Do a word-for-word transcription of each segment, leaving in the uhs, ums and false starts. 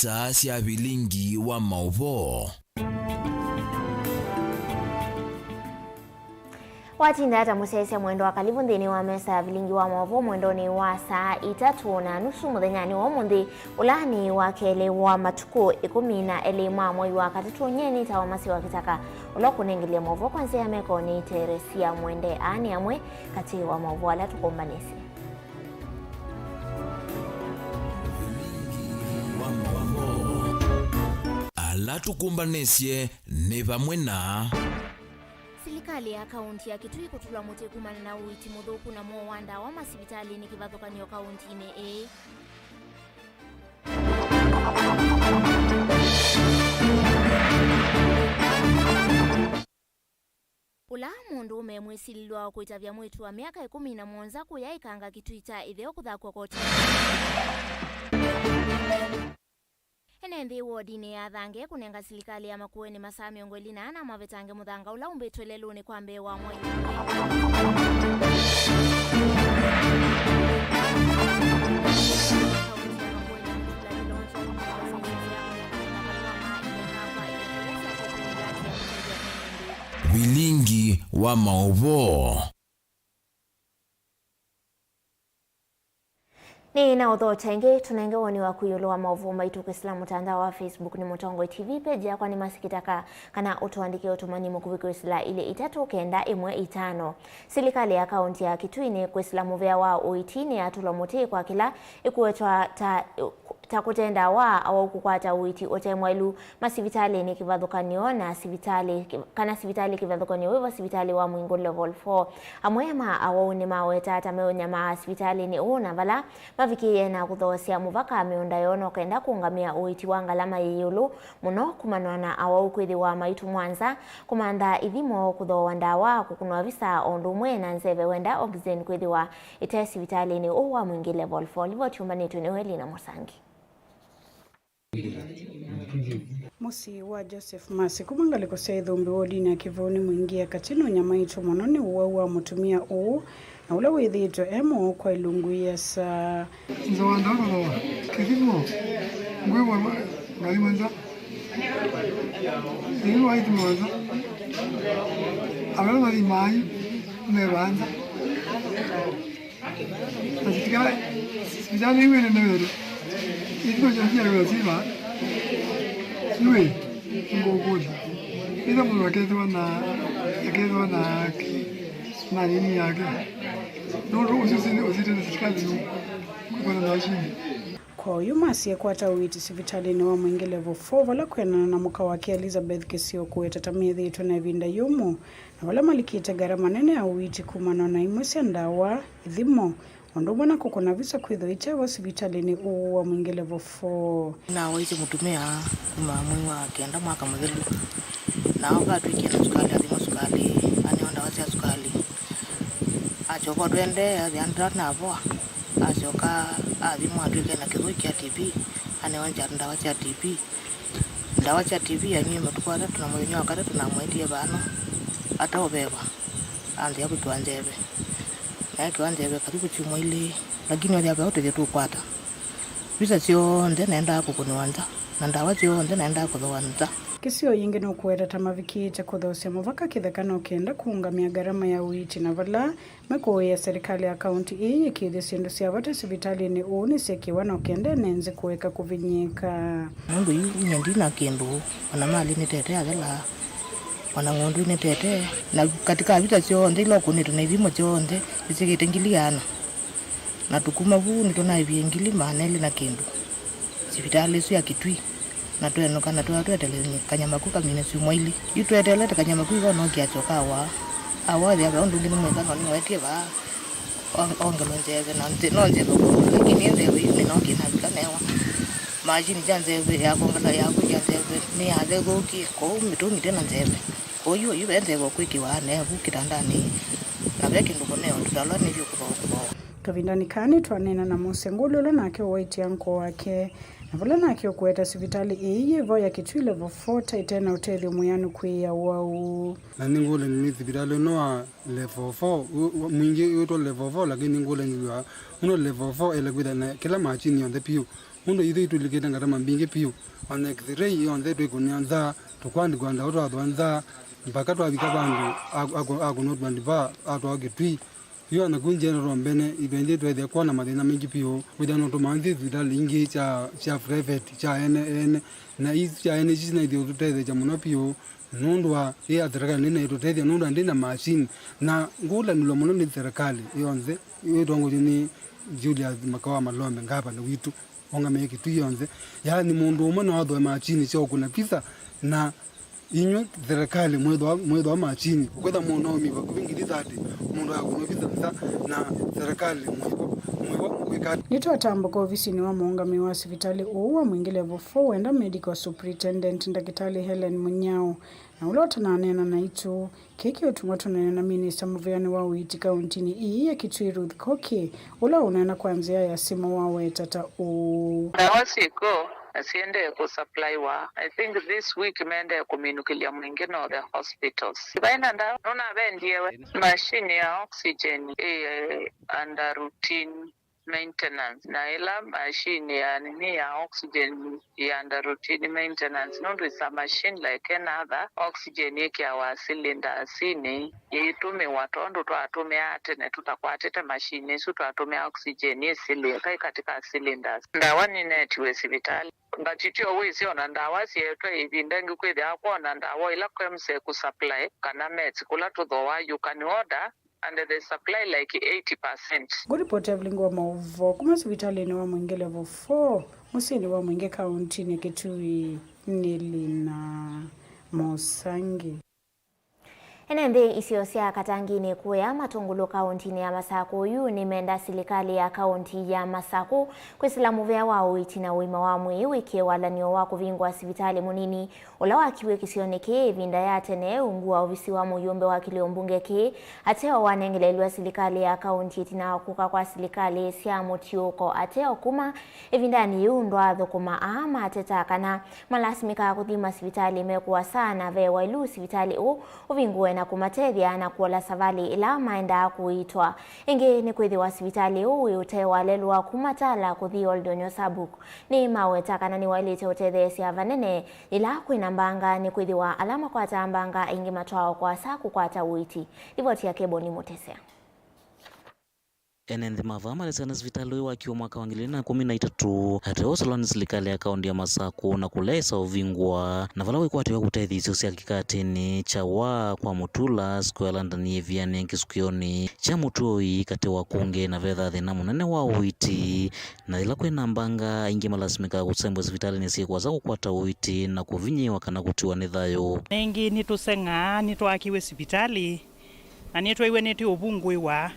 Ita sya vilingi wa maũvoo. Watinda ata mũsyaĩĩsya mwendwa? Kalivu nthĩnĩ wa mesa ya vilingi wa maũvoo mwendonĩ wa saa itatũ na nusu mũthenyanĩ wa ũmũnthĩ, ũla nĩ wa kelĩ wa matukũ ĩkũmi na elĩ ma mwei wa katatũ. Nyie nĩtawa Masi wa Kĩtaka, ũla ũkũnengelya maũvoo kwa nzĩa ya meko nĩ Teresia Mwende. Aa nĩ amwe katĩ wa maũvoo ala tũkũmbanĩsye. Ala tũkũmbanĩsye nĩ vamwe na. Silikalĩ ya kaũnti ya Kitui kũtũlwa mũtĩ kumana na ũiiti mũthũku na mũo wa ndawa masivitalĩnĩ kĩvathũkany'o kaũntinĩ ĩĩ. Ũla mũndũũme mwĩsilĩlwa wa kũitavya mwĩĩtu wa myaka ĩkũmi na mũonza kũya ĩkanga Kitui kya ĩtheo kũthakw'a kotinĩ. Ene nthĩ wodinĩ ya Thange kũnenga silikalĩ ya Makueni masaa mĩongo ĩlĩ na ana mavetange mũthanga ũla ũmbĩtwe lelũnĩ kwa mbee wa mwai ũmwe. Kaũnti ya Makueni kũtũla kĩlonzo kũmĩka sentensi ya kũnenga makalũa ma itheka kwa itheka ila syakwĩtwe nĩ ndati ya kũtethya ene nthĩ. Vilingi wa maũvoo. Nĩ na ũthokya ĩngĩ, tũnenge woni waku ĩũlũ wa maũvoo maitũ kwĩsĩla mũtandao wa Facebook nĩ Mũtongoi T V, page yakwa nĩ Masi Kĩtaka, kana ũtũandĩke ũtũmani mũkuvĩ kwĩsĩla ilĩ itatũ kenda ĩmwe itano. Silikalĩ ya kaũnti ya Kitui nĩ kwĩsĩla mũvĩa wa ũiiti nĩyatũlwa mũtĩ kwa kĩla ĩkũetwa ta, ta kũte ndawa awau kũkwata ũiiti ũte mwaĩlu masivitalĩnĩ kĩvathũkany'o na sivitalĩ, kana sivitalĩ kĩvathũkany'o wĩvo sivitalĩ wa Mwingũ Level four. Amwe ma awau nĩmaweta ta meũnyamaa sivitalĩnĩ ũũ na vala mavikĩĩe na kũthoosya mũvaka mĩũnda yoo no kenda kũũngamĩa ũiiti wa ngalama yĩ ĩũlũ mũno kumana na awau kwĩthĩwa maitũmwa nza, kũmantha ithimo, kũthooa ndawa, kũkũnwa visa, o ũndũ ũmwe na nzeve wenda oxygen kwĩthĩwa ĩte sivitalĩnĩ ũũ wa Mwingĩ Level four. Livoti yũmbanĩtw'e nĩ Welina Mũsangi. Mũsyĩ wa Joseph Masi kuma ngalĩko sya Ĩthũmbĩ wodinĩ ya Kĩvũnĩ Mwingĩ ya katĩ nũnyamaĩtwe mũno nĩ ũwau wa mũtumĩa ũũ, na ũla wĩthĩĩtwe e mũwau kwa ilungu iasa. Nzoa ndakũthooa kĩthimo ngwĩw'a ngathima nza. Ĩĩ waithima nza, ala mathimaa yu me va nza. Na sivitalĩ, sivitalĩ ĩu ĩnene wĩtũ. Ithimo sya nzĩa wĩo siva. Nũĩ, ngũkũlya. Ĩtha mũndũ akethĩwa na, akethĩwa na ki-, na nini yake. Nũndũ ũsu ũsĩ-, ũsĩtĩte sivitalĩ yu. Kũkona na ũsindi. Kwa oyu Masi ekwata ũiiti sivitalĩnĩ wa Mwingĩ Level four, vala kwĩanana na mũka wake Elizabeth Kĩsio kũweta ta methĩĩtwe na ĩvinda yũmũ, na vala malikĩte ngarama nene ya ũiiti kumana na imwe sya ndawa, ithimo, ũndũ ũmwe na kũkũna visa kwĩthwa itevo sivitalĩnĩ ũũ wa Mwingĩ Level four. Nawaisye mũtumĩa kuma mwei wa kenda mwaka mũthelu, na oka atwĩkie na sukalĩ, athimwa sukalĩ, aneo ndawa sya sukalĩ. Asyoka o tũendee, athi andra navoa. Asyoka athimwa atw'ĩke na kĩthũi kya T B, aneo ndawa sya T B. Ndawa sya T B anyw'e matukũ atatũ, na mũthenya wa katatũ namwetie vano ataũveva, anzĩa kwĩkĩwa nzeve. Na ekĩwa nzeve karibu syumwa ilĩ, lakini othĩa ve ũtethyo tũkwata. Visa syonthe naendaa kũkũnĩwa nza, na ndawa syonthe naendaa kũthooa nza. Kĩsio yĩngĩ nũkũweta ta mavikĩĩte kũthoosya mũvaka kĩtheka no kenda kũũngamĩa ngarama ya ũiiti, na vala mekũũĩa serĩkalĩ ya kaũnti ĩĩ yĩkĩĩthye syĩndũ sya vata sivitalĩnĩ ũũ nĩsyekĩwa no kenda ene nzĩ kũeka kũvinyĩĩka. Nũndũ yu nyie ndi na kĩndũ, ona malĩ nĩtete athela, ona ng'ũndũ nĩtete, na katĩ ka visa syonthe ila ũkũnĩtwe na ithimo syonthe nĩsyĩkĩte ngili ana. Na tũkuma vu nĩtũnaĩvie ngili maana elĩ na kĩndũ sivitalĩ ĩsu ya Kitui, na twenũka na twea tweteele kanyama kau kamine syumwa ilĩ. Yu tweteelete kanyama kau ikonoki asyoka awaa. Awaa ethĩa ve ũndũ ũngĩ nĩmwĩka no nĩmwetie vaa on-, ongelwe nzeve, na nze-, no nzeve kũu, lakini nzeve yu nĩnokie navika newa. Machini sya nzeve ya kwongela ya kwĩkĩa nzeve nĩyathethũkie, kwoou mĩtũngi ndĩna nzeve. Kwoou yu ve nzeve ũkwĩkĩwa anevu kĩtandanĩ, na ve kĩndũ kũneo tũtalwa nĩ vyũ kũthooa kũthooa. Kavindanĩ kaa nĩtwaneena na mũsengũli ũla nake ũwaĩtya nko wake, na vala nake ũkũweta sivitalĩ ĩĩ yĩ vo ya Kitui Level four ta ĩte na ũtethyo mwĩanu kwĩĩa ũwau. Na nĩngũlany'e nĩ sivitalĩ ũno wa Level four, ũ-, ũ-, Mwingĩ wĩtwa Level four, lakini nĩngũlany'ĩw'a mũno Level four ĩla kwĩtha na kĩla machini yonthe piũ. Nũndũ ithyĩ itũlikĩte ngatama mbingĩ piũ, ona X-ray yonthe twĩkũnĩa nza, tũkwandĩkwa ndawa twathwa nza, mpaka twavika vandũ akũnotwa ndiva atwawa Kitui. Yu anaku ngyenda twa mbene, itwenthĩ twethĩa kwona mathĩna maingĩ piũ, wĩthĩa nũtũmaa nthĩ thivitalĩ ingĩ sya, sya private, sya ene ene, na isu sya ene isu sinaithĩa ũtũtetheesya mũno piũ, nũndũ wa ĩ ya serikali nĩnaĩtũtethya, nũndũ andĩ na machine, na ngũlanĩlwa mũno nĩ serikali yonthe ĩtongoetye nĩ Julius Makawa Malombe, ngavana witũ. Ũngamĩe Kitui yonthe. Yaani mũndũ ũmwe no athooe machini sya ũkũna pizza, na inyw'ĩ serikali mwĩthwa, mwĩthwa machini. Ũkwĩtha mũndũ aumie vakuvĩ ngili thirty, mũndũ akũnwa pizza nza, na serikali mwĩvo, mwĩvo mwĩka ata? Nĩtwatambũka ovisinĩ wa mũũngamĩi wa sivitalĩ ũũ wa Mwingĩ Level four, wenda Medical Superintendent, Ndakĩtalĩ Helen Mũnyao, na ũla ũtananeena naitũ, kĩĩ kĩũtuma tũneene na minista mũvĩanĩ wa ũiiti kauntinĩ ĩĩ ya Kitui, Ruth Koki, ũla ũneena kwa nzĩa ya simũ waweta ta ũũ. Ndawa syĩkw'o na siendee kũsupplywa. I think this week mendee kũminũkĩlya Mwingĩ na the hospitals. Vai na ndawa, nũnavendie we. Machine ya oxygen ĩ under routine maintenance, na ĩla machine ya nini ya oxygen ĩ under routine maintenance, nũndũ it's a machine like any other. Oxygen ĩkĩawa cylindersinĩ, yĩitũmĩwa tondũ twatũmĩaa tene tũtakwatĩte machine ĩsu, twatũmĩaa oxygen ĩ cylinder, ĩ katĩ ka cylinders. Ndawa nĩnetiwe sivitalĩ, but ityo wĩsĩ ona ndawa syeetwe ĩvinda ĩngĩ kwĩthĩawa kwona ndawa ila KEMSA ĩkũsupply kana meds kũla tũthooa, you can order and they supply like eighty percent. Ngũripoti Evelyn wa maũvoo kuma sivitalĩnĩ wa Mwingĩ Level four, mũsyĩnĩ wa Mwingĩ kauntinĩ Kitui, nĩ Lina Mũsangi. Ene nthĩ isio sya Katangini kũya Matũngũlũ kauntinĩ ya Masakũ yu nĩmenda silikalĩ ya kaunti ya Masakũ kwĩsĩla mũvea wa ũiiti na ũima wa mwĩĩ wĩkĩe walan'yo wa kũvingũa sivitalĩ mũnini ũla wakiw'e kĩsionĩ kĩĩ ĩvinda ya tene, ungu wa ovisi wa mũyũmbe wa kĩlĩo mbunge kĩĩ, ateo wanengeleelw'a silikalĩ ya kaunti ĩtina wa kũka kwa silikalĩ sya mũtiũko. Ateo kuma ĩvindanĩ yĩu ndwaathũkũma, aa mateta kana malasimĩkaa kũthi masivitalĩ me kũasa na ve wailu sivitalĩ ũũ ũvingũe na kũmatethya na kũola savalĩ ĩla maendaa kũiitwa. Ĩngĩ nĩ kwĩthĩwa sivitalĩ ũũ wĩ ũtee wa lelũ wa kuma Tala kũthi Oldonyo Sabuk. Nĩmaweta kana nĩwaĩlĩte ũtetheesya vanene yĩla kwĩna mbanga, nĩkwĩthĩwa ala makwataa mbanga aingĩ matwawa kũasa kũkwata ũiiti. Livoti ya Keboni Mũtesea. Ene nthĩ ma vaa malesya kana sivitalĩ ũyũ wakiwa mwaka wa ngili ilĩ na kũmi na itatũ, ateo ũsalwa nĩ silikalĩ ya kaũntĩ ya Masakũ na kũleesa ũvingũa, na vala wĩkwatĩwa kũtethya isio sya kĩkatĩnĩ kya waa kwa Mutula Square London yĩvianĩe kĩsukĩonĩ kya Mũtũi katĩ wa kũngĩ, na vethaa thĩna mũnene wa ũiiti. Na yĩla kwĩna mbanga, aingĩ malasimĩkaa kũsembwa sivitalĩnĩ syĩ kũasa kũkwata ũiiti na kũvinyĩĩwa kana kũtiwa nĩ thayũ. Na ĩngĩ nĩtũseng'aa, nĩtwaakiwe sivitalĩ, na nĩtwaiwe nĩtĩ ũvungũĩwa,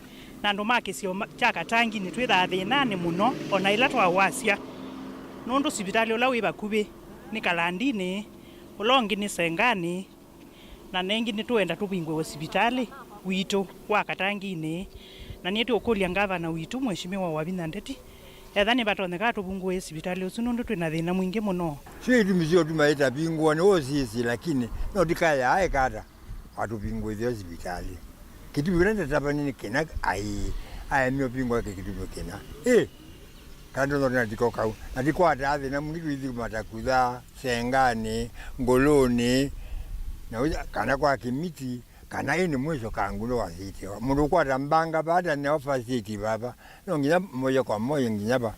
na andũ ma kĩsio ma-, kya Katangi nĩtwĩthaa thĩnanĩ mũno, o na ĩla twawasya, nũndũ sivitalĩ ũla wĩ vakuvĩ nĩ Kalandinĩ, ũla ũngĩ nĩ Senganĩ, na nengĩ nĩtũenda tũvingũĩwe sivitalĩ witũ wa Katanginĩ, na nĩtũũkũlya ngavana witũ, Mheshimiwa Wavinya Ndeti, etha nĩvatonyeka atũvungũĩe sivitalĩ ũsu, nũndũ twĩ na thĩna mwingĩ mũno. Sio itumi syotumaĩte avingũa nĩ ũsisĩ, lakini no tikayaa ĩkata watũvingũĩthya sivitalĩ. Kĩtumi kĩla ndatavany'e nĩ kĩna, ai, aemie ũvingũa kĩ kĩtumi kĩna. Ĩ, kana ndonya tiko kau. Na tikwataa thĩna mũingĩ tũithi Matakutha, Senganĩ, Ngũlũnĩ, na ũya, kana kwa Kĩmiti, kana ĩndĩ mwisho Kangundo wa City. Mũndũ ũkwata mbanga vata neo first aid vava. No nginya moja kwa moja nginya va.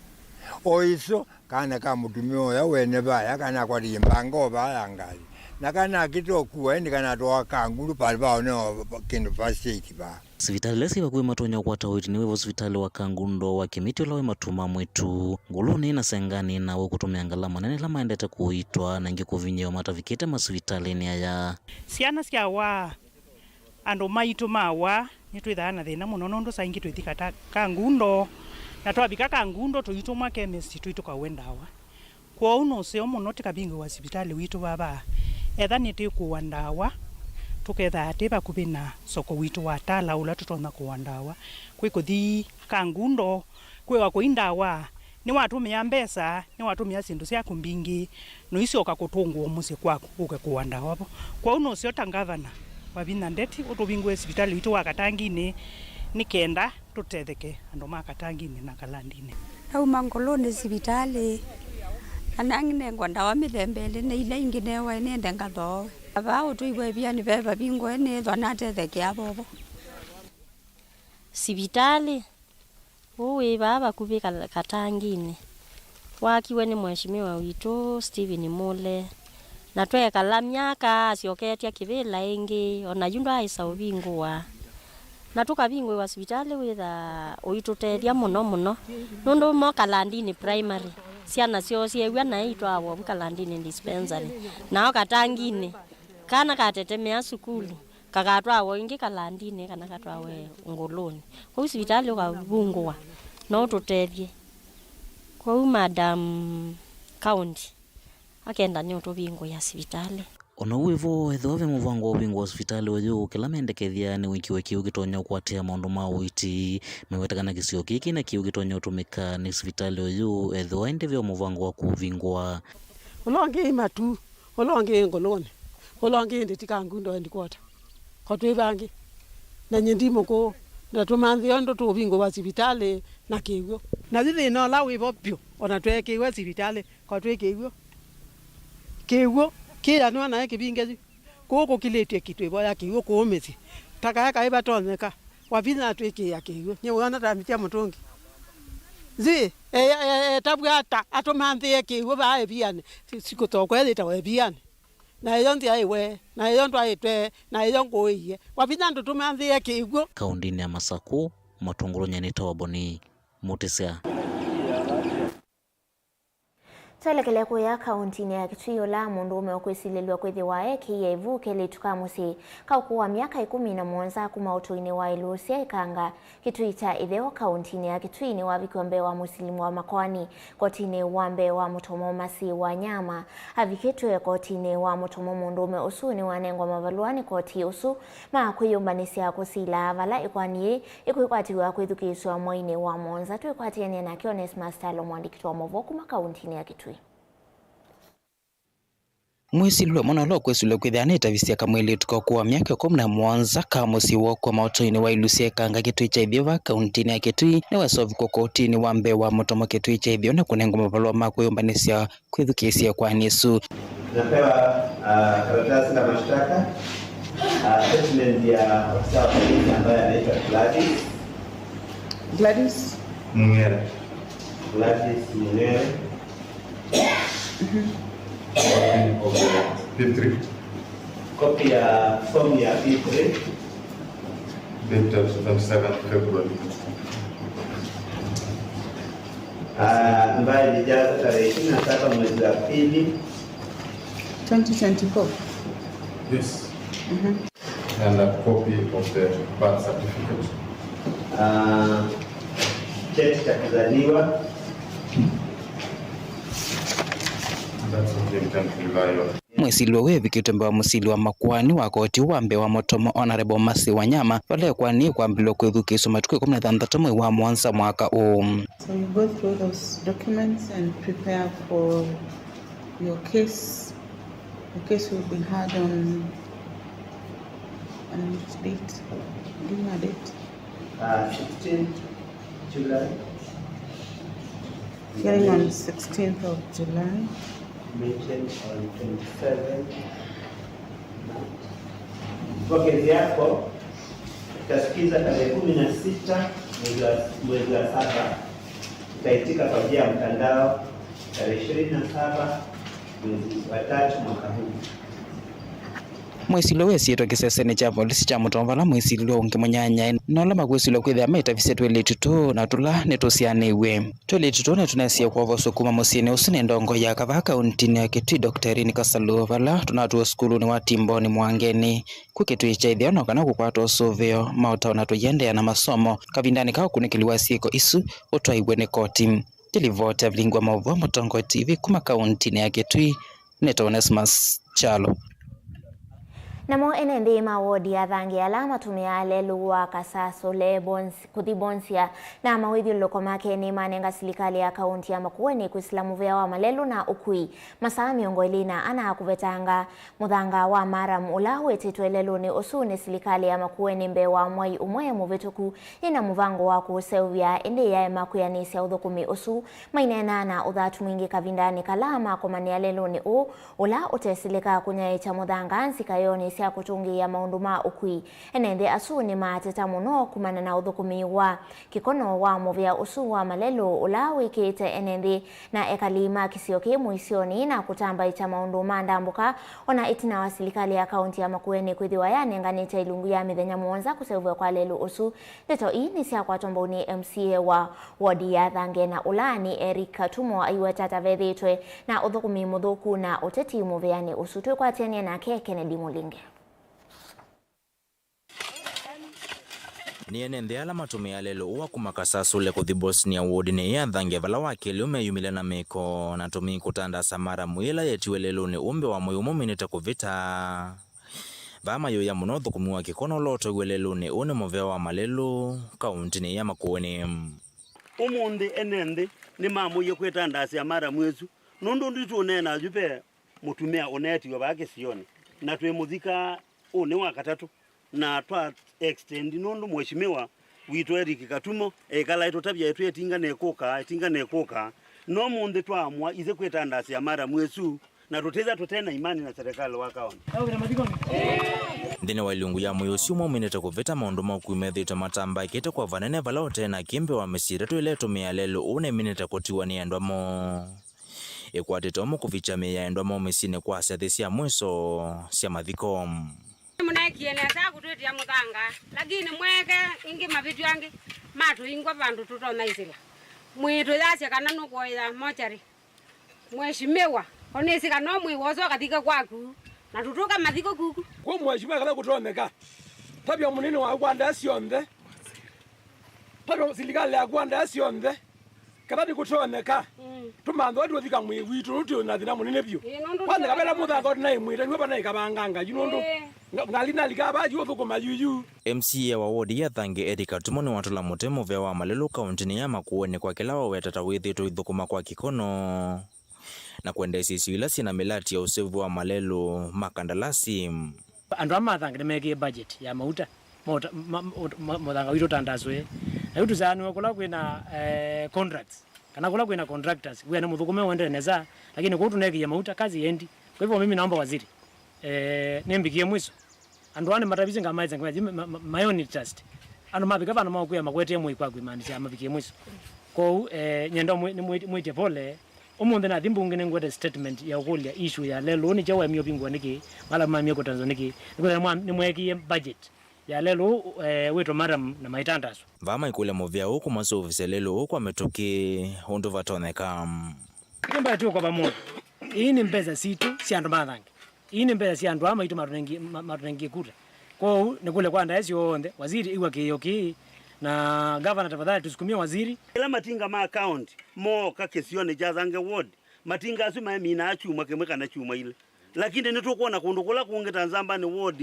O iso, kana ka mũtumĩa ũya wene vaya, kana akwatĩie mbanga o vaa ya ngalĩ. Na kana akĩte ũkua, ĩndĩ kana atwaa Kangundo pali vao neo kĩndũ first aid vaa. Sivitalĩ ila syĩ vakuvĩ matonya kũkwata ũiiti nĩ wĩvo sivitalĩ wa Kangundo, wa Kĩmiti ũla wĩ Matu ma Mwĩtu, Ngũlũnĩ na Senganĩ, na wĩ kũtũmĩa ngalama nene ila maendete kũiitwa na ĩngĩ kũvinyĩĩwa matavikĩte masivitalĩnĩ aya. Syana syawaa, andũ maitũ mawaa, nĩtwĩthaa na thĩna mũno, nũndũ saa ingĩ twĩthi kata Kangundo, na twavika Kangundo tũitũmwa chemist tũi tũkaũe ndawa. Kwoou nĩ ũseo mũno tĩkavingũĩwa sivitalĩ witũ vava. Etha nĩtĩkũũa ndawa, tũkethaa twĩ vakuvĩ na soko witũ wa Tala ũla tũtonya kũũa ndawa. Kwĩ kũthi Kangundo, kwĩwa kũi ndawa, nĩwatũmĩa mbesa, nĩwatũmĩa syĩndũ syaku mbingĩ, na ũisyoka kũtũngũa mũsyĩ kwaku ũke kũũa ndawa vo. Kwoou nĩ ũseo ta ngavana Wavinya Ndeti ũtũvingũĩe sivitalĩ witũ wa Katanginĩ nĩ kenda tũtetheke andũ ma Katanginĩ na Kalandinĩ. Nauma Ngũlũnĩ sivitalĩ, Anang'inengwa ndawa mĩthemba ĩlĩ, nĩ ila ingĩ neewa nĩende ngathooe. Vaa ũtũi wa ĩvianĩ ve vavingũe, nĩĩthwa natethekea vovo. Sivitalĩ ũũ wĩ vaa vakuvĩ Ka-, Katanginĩ, waakiwe nĩ Mheshimiwa witũ Stephen Mule, na tweekala myaka asyoketya kĩvĩla ĩngĩ, o na yu ndwaaĩsa ũvingũwa. Na tũkavingũĩwa sivitalĩ wĩthaa ũitũtethya mũno mũno, nũndũ mo Kalandini Primary, syana syoo syeew'a naĩ itwawa vu Kalandini Dispensary, nao Katanginĩ, kana katetemea sukulu, kakatwawa ĩngĩ Kalandini kana katwawe Ngũlũnĩ. Kwoou sivitalĩ ũkavingũwa, no ũtũtethye. Kwoou Madam County akenda nĩũtũvingũĩa sivitalĩ. O na ũu wĩ vo, ethĩwa ve mũvango wa ũvingũa sivitalĩ ũyũ, kĩla mendekethya nĩ wĩkiwe kĩw'ũ kĩtonya ũkwatĩa maũndũ ma ũiiti. Meweta kana kĩsio kĩĩ kĩna kĩw'ũ kĩtonya ũtũmĩka nĩ sivitalĩ ũyũ, ethĩwa ĩndĩ ve mũvango wa kũvingũa. Ũla ũngĩ ĩ Matu, ũla ũngĩ ĩ Ngũlũnĩ, ũla ũngĩ ĩndĩ ti Kangundo headquarter. Ko twĩ vangĩ. Na nyie ndi mũkũũ, ndatũmanthĩa ũndũ tũũvingũwa sivitalĩ na kĩw'ũ. Na yu thĩna ũla wĩ vo vyũ, o na tweekĩiwe sivitalĩ, ko twĩ kĩw'ũ. Kĩw'ũ kĩyanwa naĩ kĩvinge yu. Kũũ kũkilĩtye kĩtwĩvo ya kĩw'ũ kũũ mĩsyĩ. Ta kaĩ kaĩ vatonyeka. Wavinya atwĩkĩĩa kĩw'ũ. Nyie wĩona ta mĩtya mũtũngi. Zi, e, e, e, etavw'a ata atũmanthĩe kĩw'ũ vaa ĩvianĩ. Si-, sikũthokwa yĩtawa ĩvianĩ. Na ĩyo nzĩa ĩwe, na ĩyo ndwaĩtwe, na ĩyo ngũĩie. Wavinya ndũtũmanthĩe kĩw'ũ. Kaũndinĩ ya Masakũ, Matũngũlũ, nyie nĩtawa Boni Mũtĩsya. Twelekele kũya kaũntinĩ ya Kitui, ũla mũndũũme ũkwĩsilĩlw'a kwĩthĩwa ekĩie ĩvu kelĩtu ka mũsyĩ ka ũkũũ wa myaka ĩkũmi na mũonza kuma ũtũinĩ wa Ilusya Ĩkanga, Kitui kya Ĩtheo, kaũntinĩ ya Kitui, nĩwavikiwe mbee wa mũsili wa makoani kotinĩ wa mbee wa mũtomo Masi Wanyama. Avikĩtwe kotinĩ wa mũtomo, mũndũũme ũsu nĩwanengwa mavalũa nĩ koti ũsu ma kwĩyũmbanĩsya kũsila, vala ĩkoani yĩĩ ĩkwĩkwatĩw'a kwĩthukĩĩsw'a mweinĩ wa mũonza. Twĩkwatĩanĩe nake Onesmus Kyalo, mũandĩki wa maũvoo kuma kaũntinĩ ya Kitui. Mwĩsilĩlwe mũna ũla ũkwĩsilwa kwĩthĩa nĩtavisye kamwĩlĩtu ka ũkũũ wa myaka ĩkũmi na mũonza ka mũsyĩ wa ũkũũ maũtũinĩ wa Ilusya Ĩkanga, Kitui kya Ĩtheo, vaa kaũntinĩ ya Kitui, nĩwesovikwa kotinĩ wa mbee wa mũtomo Kitui kya Ĩtheo na kũnengwa mavalũa ma kwĩyũmbanĩsya kwĩthukĩĩsya ĩkoani ĩsu. Napewa, ah, karatasi la mashtaka, ah, statement ya ofisa wa polisi ambaye anaitwa Gladys. Gladys Mung'ere. Gladys Mung'ere. Copy of the P three. Copy ya form ya P three. Dated twenty-seventh February. Ah, ambayo ilijaza tarehe ishirini na saba mwezi wa pili. Twenty twenty-four. Yes. And a copy of the birth certificate. Ah, cheti cha kuzaliwa. That's what we intend to rely on. Mwĩsilĩlwe wĩvikĩtwe mbee wa mũsili wa makoani wa koti wa mbee wa mũtomo, Honorable Masi Wanyama, vala ĩkoani yĩkwambĩlĩlwa kwĩthukĩĩsw'a matukũ ĩkũmi na thanthatũ mwei wa mũonza mwaka ũũ. So you go through those documents and prepare for your case. The case will be heard on, on which date? Give me a date. Uh, sixteenth July. Hearing on sixteenth of July. Mentioned on twenty-seventh March. Kwa kesi yako, tutasikiza tarehe kumi na sita mwezi wa, mwezi wa saba. Tutaitika kwa njia ya mtandao tarehe ishirini na saba mwezi wa tatu mwaka huu. Mwĩsilĩlwe wĩsiĩtwe kĩsesenĩ kya volisi kya mũtomo vala mwĩsilĩlwe ũngĩ mũnyanyae na ũla makwĩsilwa kwĩthĩa metavisye twĩlĩtu tũũ na tũla nĩtũsyaanĩw'e. Twĩlĩtu tũũ nĩtũnesie kwovoswa kuma mũsyĩnĩ ũsu nĩ ndongoi ya kavaa kaũntinĩ ya Kitui, Doctor Irene Kasalu, vala tũnatũa sukulunĩ wa Timboni Mwangeni. Kwĩ Kitui kya Ĩtheo no kana kũkwata ũsũvĩo, maũtao na tũiendeea na masomo kavindanĩ ka ũkunĩkĩli wa syĩko isu ũtwaiwe nĩ koti. Nĩ livoti ya vilingi wa maũvoo Mũtongoi T V kuma kaũntinĩ ya Kitui, nĩtawa Onesmus Kyalo. Namo ene nthĩ ma wodi ya Thange ala matũmĩaa lelũ wa Kasasũle Bons-, kũthi Bonsia na mawĩthyũlũlũko make nĩmanenga silikalĩ ya kaũnti ya Makueni kwĩsĩla mũvĩa wa malelũ na ũkui masaa mĩongo ĩlĩ na ana kũvetanga mũthanga wa Maram ũla wĩtĩtwe lelũnĩ ũsu nĩ silikalĩ ya Makueni mbee wa mwai ũmwe mũvĩtũku yĩna mũvango wa kũũseũvya, ĩndĩ yaema kwĩanĩsya ũthũkũmi ũsu. Maineena na ũthatu mwingĩ kavindanĩ kala makomanĩa lelũnĩ ũũ, ũla ũtesĩlĩka kũnyaĩĩkya mũthanga nzika ĩonĩ sya kũtũngĩĩa maũndũ ma ũkui. Ene nthĩ asu nĩmaateta mũno kumana na ũthũkũmi wa kĩkono wa mũvĩa ũsu wa malelũ ũla wĩkĩĩte ene nthĩ na ekalĩ ma kĩsio kĩĩ mũisyonĩ na kũtambaĩkya maũndũ ma ndambũka, ona ĩtina wa silikalĩ ya kaũnti ya Makueni kwĩthĩwa yanenganĩte ilungu ya mĩthenya mũonza kũseũvw'a kwa lelũ ũsu. Ndeto ii nĩsyakwatwa mbau nĩ M C A wa wodi ya Thange na ũla nĩ Eric Katumo aiweta ta vethĩĩtwe na ũthũkũmi mũthũku na ũteti mũvĩanĩ ũsu. Twĩkwatĩanĩe nake Kennedy Mũlinge. Nĩ ene nthĩ ala matũmĩaa lelũ ũũ wa kuma Kasasũle kũthi Bosnia wodinĩ ya Thange vala wa kelĩ ũmeyumĩlya na mĩko na tũmĩi kũtandaasa Maram ĩla yetiwe lelũnĩ ũũ mbee wa mwei ũmwe ũminĩte kũvĩta. Vaa mayũĩa mũno ũthũkũmi wa kĩkono ũla ũtoiwe lelũnĩ ũũ nĩ mũvĩa wa malelũ kaũntinĩ ya Makueni. Ũmũnthĩ ene nthĩ nĩmamũie kwĩtandaasya Maram ĩsu, nũndũ nditũneena yu ve mũtumĩa ũneetiwe vaa kĩsionĩ, na twĩmũthika ũnĩ wa katatũ, na twa extend nũndũ mheshimiwa witũ Eric Katumo ekala etũtavya ĩtwĩ ĩtinga nĩkũka, ĩtinga nĩkũka. No ũmũnthĩ twaamũa ithyĩ kwĩtandaasya Maram ĩsu, na tũtĩtha tũte na imani na serikali wa kaũnti. Nthĩnĩ wa ilungu ya mwei ũsu ũmwe ũminĩte kũvĩta, maũndũ ma ũkui methĩĩtwe matambaĩkĩte kwa vanene vala ũte na kĩ mbee wa mĩsyĩ ĩtatũ ĩla ĩtũmĩaa lelũ ũũ na ĩminĩte kũtiwa nĩ endwa moo. Ĩkwatĩte ũmwe kũvikya mĩĩ ya endwa moo mĩsyĩnĩ kwasya nthĩ sya mwĩso sya mathiko. Mũneekie nesa kũtwĩtĩa mũthanga, lakini mweke ĩngĩ mavĩtyo angĩ matũingwa vandũ tũtonya ĩsĩla. Mwĩĩ tũyasya kana nũkũoya mochari. Mheshimiwa, onĩsĩ kana mwĩĩ wosa ũkathike kwaku, na tũtũka mathiko kuku. Kwa mheshimiwa, kana kũtonyeka, tavya mũnene waku kwa ndaa syonthe, tavya silikalĩ yaku kwa ndaa syonthe, kana nĩkũtonyeka, mm, tũmanthe ũla tũthika mwĩĩ witũ, nũndũ twĩ na thĩna mũnene vyũ. Ĩĩ, nũndũ kwanja nĩ kavela mũthanga ũtĩ naĩ mwĩta, nĩwe vanaĩ kavanganga yu nũndũ, ĩĩ, nga-, ngalĩ nalika vaa yu ũthũkũma yuyu. M C A wa wodi ya Thange Eric Katumo nĩwatũla mũtĩ mũvĩa wa malelũ kaũntinĩ ya Makueni kwa kĩla waweta ta wĩthĩĩtwe ũithũkũma kwa kĩkono na kwendeesya isio ila syĩ na mĩlati ya ũseũvyo wa malelũ ma kandalasi. Andũ aa ma Thange nĩmeekĩie budget ya mauta, mauta, ma, ma, ma, mũthanga witũ ũtandaswe. Na yu tũsaanĩwe kũla kwĩna, eh, contracts, kana kũla kwĩna contractors, wĩa nĩ mũthũkũme ũendee nesa, lakini kũu tũneekĩie mauta, kazi ĩendi. Kwa hivyo mimi naomba waziri, eh, nĩmbikie mwiso. Andũ aa nĩmatavisye ngamaĩsa ngamaĩsa, ma, ma, my own interest. Andũ mavika vandũ maũkwĩa makwetee mũi kwa kwĩmaanisya mavikie mwiso. Kwoou, eh, nyenda mwĩ-, nĩmwĩ-, mwĩtye pole. Ũmũnthĩ nathi mbunge nĩngwete statement ya ũkũlya issue ya lelũ nĩkyo waemie ũvingũa nĩkĩ, ala mamie kũtanzwa nĩkĩ. Nĩkwĩthĩa nĩmwa-, nĩmweekie budget ya lelũ, eh, wĩtũ Maram na maitandaswa. Vaa maikũlya mũvĩa ũũ kũmasũvĩsya lelũ ũũ kwa mĩtũkĩ ũndũ vatonyeka. Ĩtũ mbesa tũkova mũndũ. Ii nĩ mbesa sitũ sya andũ ma Thange. Ii nĩ mbesa sya andũ aa maitũ matũnengie, ma-, matũnengie kura. Kwoou nĩkũlya kwa ndaĩa syonthe, waziri, ĩw'a kĩĩo kĩĩ, na gavana, tafadhali tusukumie waziri. Ĩla matinga ma county mooka kĩsionĩ kya Thange ward, matinga asu maeminaa kyumwa kĩmwe kana kyumwa ilĩ. Lakini nĩtũkwona kũndũ kũla kũngĩ ta Nzambani ward,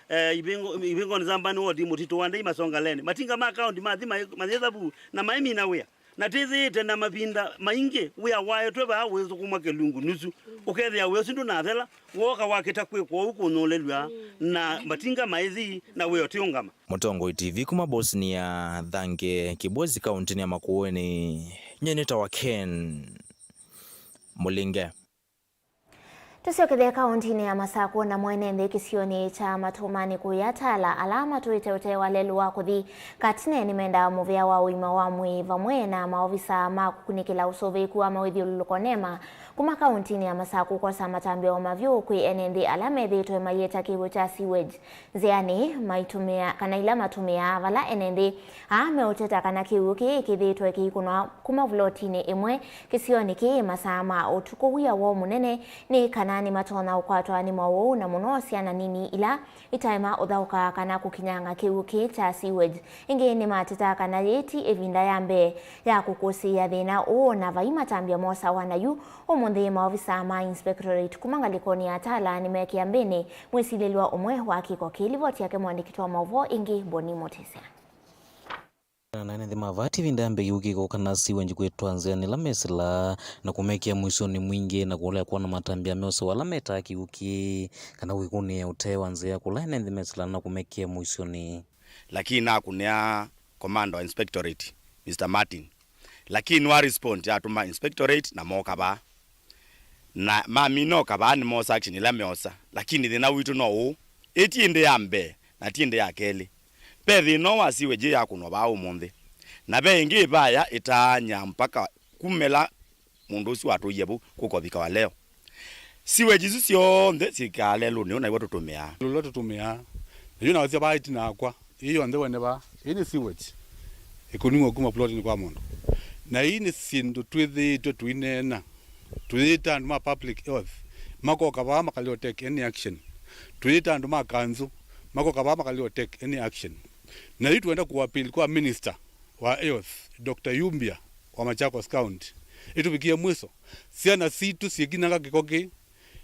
eh, Ivingo-, Ivingoni Nzambani ward, Mũtitũ wa Ndei, Masongaleni, matinga ma county mathi mai-, mayĩtha vu na maimina wĩa. Na twĩthĩĩte na mavinda maingĩ wĩa waetwe vaa wĩthũkũmwa kĩlungu nusu, ũkethĩa wĩa ũsu ndũnathela, wooka wakĩta kwĩkwa ũu kũnyũlĩlw'a na matinga maĩthi na wĩa ũtiũngama. Mũtongoi T V kuma Bosnia, Thange, Kibwezi, kaũntinĩ ya Makueni, nyie nĩtawa Ken Mũlinge. Tũsyokethye kaũntinĩ ya Masakũ, namo ene nthĩ kĩsionĩ kya Matũmanĩ kũya Tala ala matũĩte ũtee wa lelũ wa kũthi Katine nĩmendaa mũvĩa wa ũima wa mwĩĩ vamwe na maovisa ma kũkunĩkĩla ũsũvĩĩku wa mawĩthyũlũlũko, nema, kuma kaũntinĩ ya Masakũ kwosa matambya o mavyũ kwĩ ene nthĩ ala methĩĩtwe mayĩeta kĩw'ũ kya sewage nzĩanĩ maitũmĩa, kana ila matũmĩaa, vala ene nthĩ aa meũteta kana kĩw'ũ kĩĩ kĩthĩĩtwe kĩikũnwa kuma vulotinĩ ĩmwe kĩsionĩ kĩĩ masaa ma ũtukũ. Wia woo mũnene nĩ kana nĩmatonya ũkwatwa nĩ mowau, na mũno syana nini ila itaema ũthaũka kana kũkinyanga kĩw'ũ kĩĩ kya sewage. Ĩngĩ nĩmatetaa kana yĩĩ ti ĩvinda ya mbee ya kũkũsĩĩa thĩna ũũ, na vai matambya mosawa na yu ũmwe Ũmũnthĩ, maovisa ma inspectorate kuma ngalĩkonĩ ya Tala nĩmeekĩa mbĩnĩ mwĩsilĩlw'a ũmwe wa kĩko kĩĩ. Livoti yake mwandĩki wa maũvoo ĩngĩ, Boni Mũtĩsya. Na ene nthĩ ma vaa ti ĩvinda ya mbee kĩw'ũ kĩĩ kũka na sewage kwĩtwa nzĩanĩ ĩla mesĩlaa na kũmekĩa mũisyonĩ mwingĩ na kũlea kwona matambya meosewa ala metaa kĩw'ũ kĩĩ kana kũkĩkũnĩĩa ũtee wa nzĩa kũla ene nthĩ mesĩlaa na kũmekĩa mũisyonĩ. Lakini nakũnĩa commander wa inspectorate, Mister Martin. Lakini nĩwa respond, atũma inspectorate na mooka vaa. Na mamina oka vaa nĩmoosa action ĩla meosa. Lakini thĩna witũ no ũũ. Ĩĩ ti ĩndĩ ya mbee, na ti ĩndĩ ya kelĩ. Ve thĩna ũũ wa sewage yakũnwa vaa ũmũnthĩ. Na ve ĩngĩ ĩvaya ĩtaanyaa mpaka kumela mũndũ ũsu watũie vau kũkovika wa leo. Sewage isu syonthe syĩkaa lelũnĩ ũũ na iw'o tũtũmĩaa. Lũla tũtũmĩaa. Na yu nawasya vaa ĩtina wakwa, ĩĩ yonthe wene vaa, ĩĩ nĩ sewage. Ĩkũning'wa kuma plotinĩ kwa mũndũ. Na ii nĩ syĩndũ twĩthĩĩtwe tũineena. Tũyĩta andũ ma public health, makoka vaa makaleo take any action. Tũyĩta andũ ma kanzũ, makoka vaa makaleo take any action. Na yu twenda kũappeal kwa minister wa health, Doctor Yumbia wa Machakos County, ĩtũvikie mwiso. Syana sitũ syĩkinanga kĩko kĩĩ,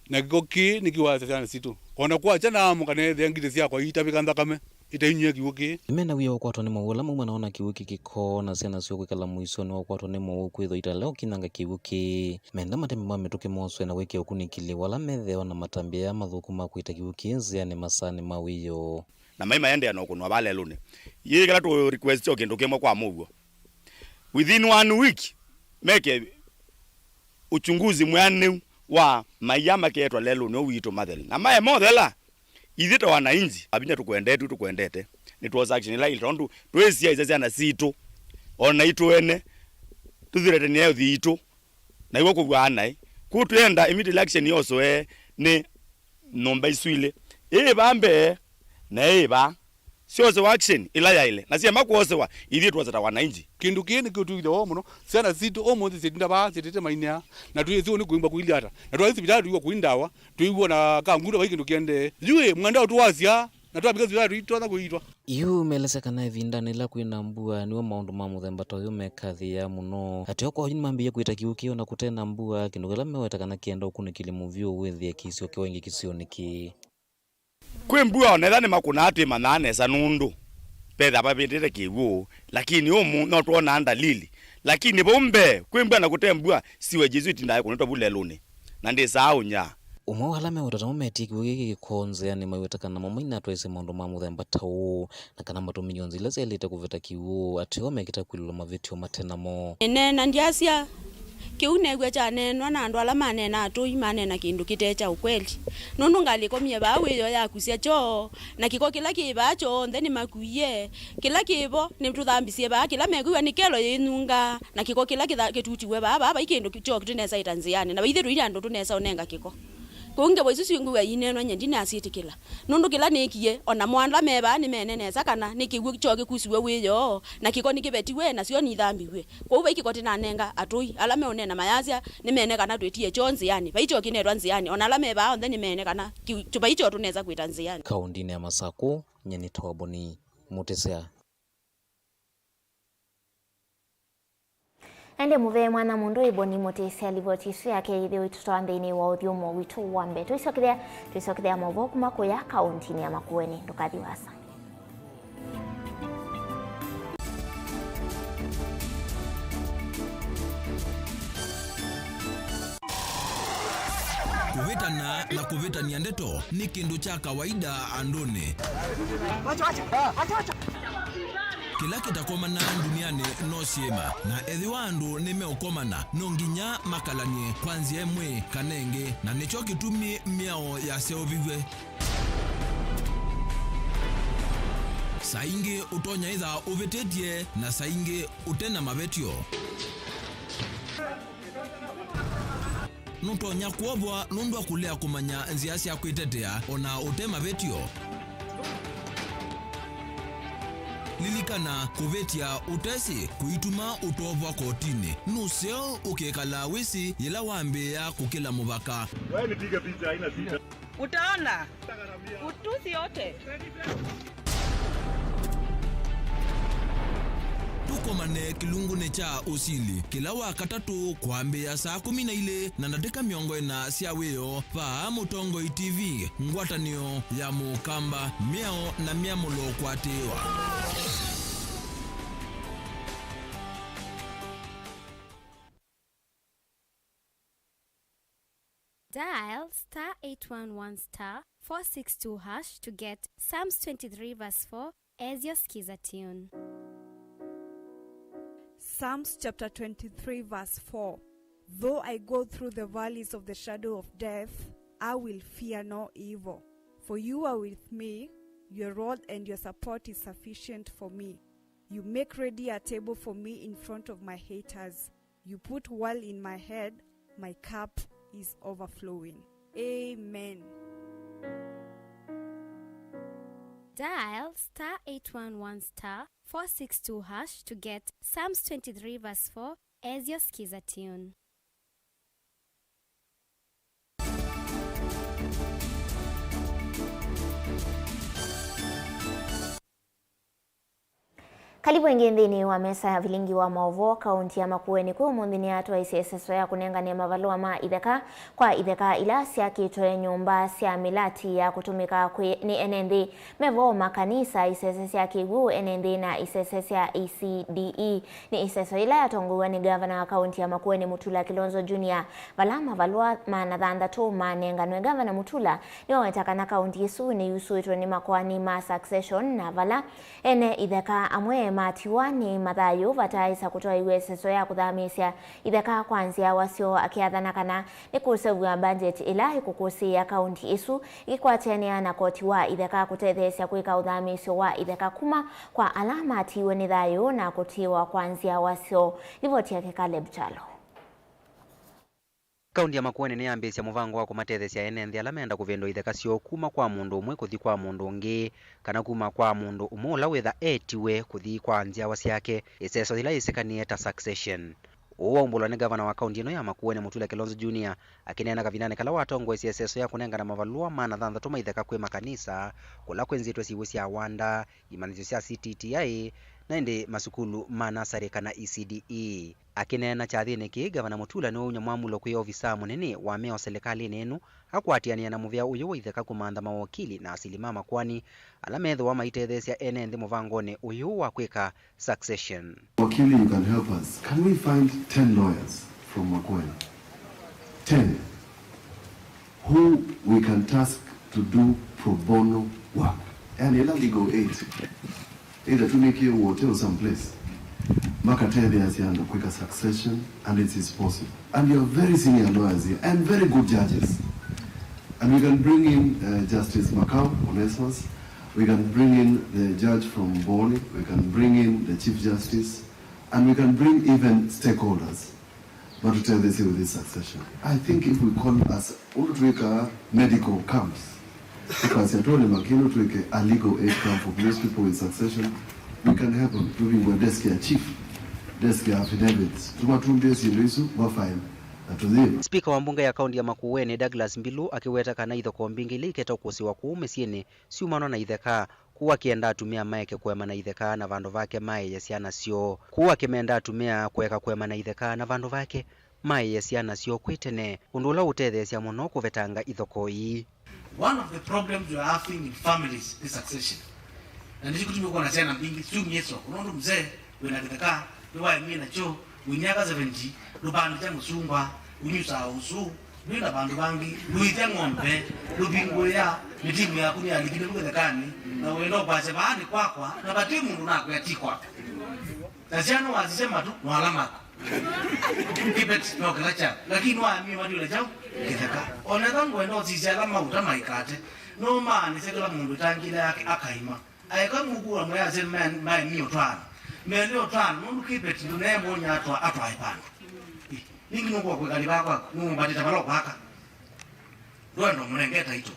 na kĩko kĩĩ nĩkĩwasya syana sitũ. O na kwakya naamũka neethĩa ngitĩ syakwa iitavĩka nthakame, itainyia kĩw'ũ kĩĩ. Nĩmena wia wa ũkwatwa nĩ mowau ala maumanawa na kĩw'ũ kĩĩ kĩko, na syana syoo kwĩkala mũisyonĩ wa ũkwatwa nĩ mowau kwĩthwa italewa ũkinyanga kĩw'ũ kĩĩ. Menda matambya ma mĩtũkĩ moswe na kwĩkĩa ũkunĩkĩli wa ala metheawa na matambya aa mathũku ma kũita kĩw'ũ kĩĩ nzĩanĩ masaanĩ ma wĩoo. Na mai maendeea na ũkũnwa vaa lelũnĩ. Yĩĩ kĩla tũ request o kĩndũ kĩmwe kwa mũuo. Within one week, meke uchunguzi mwĩanĩu wa maia makeetwa lelũnĩ ũũ witũ mathele. Na mae mothela, ithyĩ ta wananchi, avinya tũkwendete, tũkwendete. Nĩtwosa action ĩla ĩlĩ tondũ twĩsiaĩsya syana sitũ, o naitũ ene, tũthĩrete nĩ health itũ. Na iw'o kũvwaa naĩ. Kwoou twĩenda immediate action yosoe nĩ nyũmba isu ilĩ. Ĩĩ vaa mbee, na ĩĩ vaa. Syosewa action ĩla yaĩle. Na syema kwosewa, ithyĩ twose ta wananchi. Kĩndũ kĩĩ nĩkĩũtwĩkĩte woo mũno. Syana sitũ ũmũnthĩ syĩtinda vaa, syĩtĩte mainea. Na twĩsĩ ũũ nĩkwĩmbwa kũilyĩ ata. Na twasĩ sivitalĩ tũiw'a kũi ndawa, tũiw'ona ka ngunda vai kĩndũ kĩendee. Yu ĩ, mwenda ũtũwasya. Na twavika sivitalĩ tũitonya kũiitwa. Yu meelesya kana ĩvindanĩ yĩla kwĩ na mbua, nĩw'o maũndũ ma mũthemba ta ũyũ mekathĩĩaa mũno. Ateo kwa oyu nĩmambĩĩie kwĩta kĩw'ũ kĩĩ o na kũte na mbua, kĩndũ kĩla meweta kana kĩenda ũkunĩkĩli mũvyũ wĩthĩe kĩisyokewa ĩngĩ kĩsionĩ kĩĩ. Kwĩ mbua, o na ethĩwa nĩmakũnaa twĩmanyaa nesa nũndũ vethĩwa vavĩtĩte kĩw'ũ, lakini ũmũ no twonaa ndalili. Lakini vau mbee, kwĩ mbua na kũte mbua, sewage ĩsu ĩtindaa ĩkũnĩtwe vu lelũnĩ, na ndĩsaa ũnyaa. Ũmwe wa ala meũtata mo metie kĩw'ũ kĩĩ kĩko nzĩanĩ maiweta kana mo mainatwaĩsye maũndũ ma mũthemba ta ũũ, na kana matũmĩe o nzĩa ila syaĩlĩte kũveta kĩw'ũ, ateo mekĩta kwĩlũla mavĩtyo mate namo. Nĩneena ndyasya, kĩu neew'a kyaneenwa na andũ ala maneenaa tũi maneena kĩndũ kĩte kya ũkweli. Nũndũ ngalĩ ĩkomie vaa wĩoo yakusya kyoo, na kĩko kĩla kĩ vaa kyonthe nĩmakuie. Kĩla kĩ vo nĩtũthambisye vaa, kĩla mekwĩw'a nĩ kelo yĩnyunga, na kĩko kĩla kĩtha-, kĩtutiwe vaa, vaa vai kĩndũ kyoo tũnesa ĩta nzĩanĩ, na vaithyĩ tũi andũ tũnesa ũnenga kĩko. Kwoou ngewa isu syĩngwĩw'a iineenwa, nyie ndinasĩtĩkĩla. Nũndũ kĩla nĩkie, o namo ala me vaa nĩmeene nesa kana nĩ kĩw'ũ kyoo kĩkusiwe wĩoo, na kĩko nĩkĩvetiwe, nasyo nithambiw'e. Kwoou vai kĩko tĩnanenga atũi, ala meũneena mayasya, nĩmeene kana twĩtie kyoo nzĩanĩ. Vai kyoo kĩnetwa nzĩanĩ, o na ala me vaa onthe nĩmeene kana kĩ-, vai kyoo tũnesa kwĩta nzĩanĩ. Kaũndĩnĩ ya Masakũ, nyie nĩtawa Boni Mũtĩsya. Ĩndĩ mũvee mwana mũndũ ĩ Boni Mũtĩsya livoti ĩsu yake yĩthĩwe ĩtũtwaa nthĩnĩ wa ũthyũmũo witũ wa mbee. Tũisyokethya, tũisyokethya maũvoo kuma kũya kaũntĩnĩ ya Makueni. Ndũkathi wasa. Kũvĩtana na kũvĩtany'a ndeto nĩ kĩndũ kya kawaida andũnĩ. Kĩla kĩtakomanaa ndunianĩ no syĩma, na ethĩwa andũ nĩmeũkomana, no nginya makalany'e kwa nzĩa ĩmwe kana ĩngĩ, na nĩkyo kĩtumi mĩao yaseũviw'e. Saa ingĩ ũtonya ĩtha ũvĩtĩtye, na saa ingĩ ũte na mavetyo. Nũtonya kwovwa nũndũ wa kũlea kũmanya nzĩa sya kwĩtetea o na ũte mavetyo. Lilikana, kũvĩtya ũtesĩ kũituma ũtoovwa kotinĩ. Nũseo ũkĩkalaa wĩsĩ yĩla wambĩĩa kũkĩla mũvaka. Wewe nipige picha, haina shida. Utaona utusi yote. Tũkomane kĩlungunĩ kya ũsili kĩla wa katatũ kwambĩĩa saa kũmi na ilĩ na ndatĩka mĩongo ĩna sya wĩoo vaa Mũtongoi T V, ngwatanĩo ya Mũkamba, mĩao na myamũlo kũatĩĩwa. Dial star eight one one star four six two hash to get Psalms twenty-three verse four as your Skiza tune. Psalms chapter twenty-three verse four. Though I go through the valleys of the shadow of death, I will fear no evil, for you are with me, your rod and your support is sufficient for me. You make ready a table for me in front of my haters. You put oil in my head, my cup is overflowing. Amen. Dial star eight one one star four six two hash to get Psalms twenty-three verse four as your Skiza tune. Kalivu ĩngĩ nthĩnĩ wa mesa ya vilingi wa maũvoo. Kaunti ya Makueni kwĩ ũmũnthĩ nĩyatwaisye ĩseso ya kũnengane mavalũa ma itheka kwa itheka ila syakĩtwe nyũmba sya mĩlati ya kũtũmĩka kwĩ, nĩ ene nthĩ. Mevo makanisa, isese sya kĩw'ũ ene nthĩ na isese sya E C D E. Nĩ ĩseso yĩla yatongoew'a nĩ ngavana wa kaunti ya Makueni Mutula Kilonzo Junior, vala mavalũa maana thanthatũ manenganwe. Ngavana Mutula nĩwaweta kana kaunti ĩsu nĩyusũĩtwe nĩ makoani ma succession, na vala ene itheka amwe matiwa nĩ mathayũ vataaĩsa kũtwaĩw'a ĩseso ya kũthamĩĩsya itheka kwa nzyawa syoo, akĩathana kana nĩkũseũvw'a mbanjeti ĩla ĩkũkũsĩĩa kaunti ĩsu ĩkĩkwatĩanĩa na koti wa itheka kũtetheesya kwĩka ũthamĩĩsyo wa itheka kuma kwa ala matiiwe nĩ thayũ na kũtiĩwa kwa nzyawa syoo. Livoti yake Caleb Kyalo. Kaunti ya Makueni nĩyambĩĩsya mũvango wa kũmatetheesya ene nthĩ ala meenda kũvĩndũa itheka syoo kuma kwa mũndũ ũmwe kũthi kwa mũndũ ũngĩ, kana kuma kwa mũndũ ũmwe ũla wĩtha etiwe kũthi kwa nzyawa syake, ĩseso yĩla yĩsĩkanĩe ta succession. Ũu waumbũlwa nĩ ngavana wa kaunti ĩno ya Makueni, Mutula Kilonzo Junior, akĩneena kavindanĩ kala watongoesye ĩseso ya kũnengana mavalũa maana thanthatũ ma itheka kwĩ makanisa, kũla kwĩnzĩtwe syĩw'ũ sya wanda, imanyĩsyo sya C T T I, na ĩndĩ masukulu ma nasarĩ kana E C D E. Akĩneena kyathĩnĩ kĩĩ, Ngavana Mutula nĩwaumya mwamũlo kwĩ ovisaa mũnene wa mĩao silikalĩnĩ ĩno, akwatĩanĩa na mũvea ũyũ wa itheka kũmantha mawokili na asili ma makoani ala methĩwa maitetheesya ene nthĩ mũvangonĩ ũyũ wa kwĩka succession. Wakili, you can help us. Can we find ten lawyers from Makueni? Ten. Who we can task to do pro bono work. Yani, ĩla legal aid. Either tũmĩkĩe hotel someplace. Makatetheasya andũ kwĩka succession, and it is possible. And you have very senior lawyers here and very good judges. And we can bring in, uh, Justice Makau Onesmus. We can bring in the judge from Mboni. We can bring in the Chief Justice. And we can bring even stakeholders. Matũtetheesye with this succession. I think if we call as ũndũ twĩkaa medical camps, tũkasya twone makĩndũ twĩke a legal aid camp for those people in succession, we can help them. Tũvingũe desk ya chief, desk ya affidavits, tũmatumbĩe syĩndũ isu, mafile, na tũyĩva. Spika wa mbunge ya kaunti ya Makueni, Douglas Mbilu, akĩweta kana ithokoo mbingĩ ila iketa ũkũsĩwa kũu mĩsyĩnĩ syumanwa na itheka, kũu akĩenda atumĩa maeke kũema na itheka na vandũ vake maĩe syana syoo. Kũu akĩmenda atumĩa kũeka kũema na itheka na vandũ vake maĩe syana syoo kwĩ tene, ũndũ ũla ũtetheesya mũno kũvetanga ithokoo ii. One of the problems we are having in families is succession. Na nĩkyo kĩtumi ũkwona syana mbingĩ syumĩswa, ũndũ mzee wĩna kĩtheka nĩwaemie nakyo, wĩ myaka seventy, ndũvandĩkya mũsungwa, ũnyusaa ũsũ, ndwĩ na vandũ vangĩ, ndũĩthya ng'ombe, ndũvingũĩa, mĩtimu yaku nĩyalikile kũ kĩthekanĩ, na wenda ũkwasya vaa nĩ kwakwa, na vati mũndũ nakwĩa ti kwakwa. Na syana wasisya matu, no ala maku. Kibet no kĩla kya, lakini waamie matu ĩla kyaũ, kĩtheka. O na ethwa ngwenda ũsisya ala mauta maikate, no maanisya kĩla mũndũ ĩtangĩle yake akaima. Aeka mũkũa mwĩasya maemie ũtwaano. Mele ũtwaano, nũndũ Kibet ndũneemwonya atwa, atwae vandũ. Ĩ, ningĩ nũkũa kwĩkalĩ vaa kwaku, nũmũvatĩte vala ũkwaka. Ndwenda ũmũnenge taito.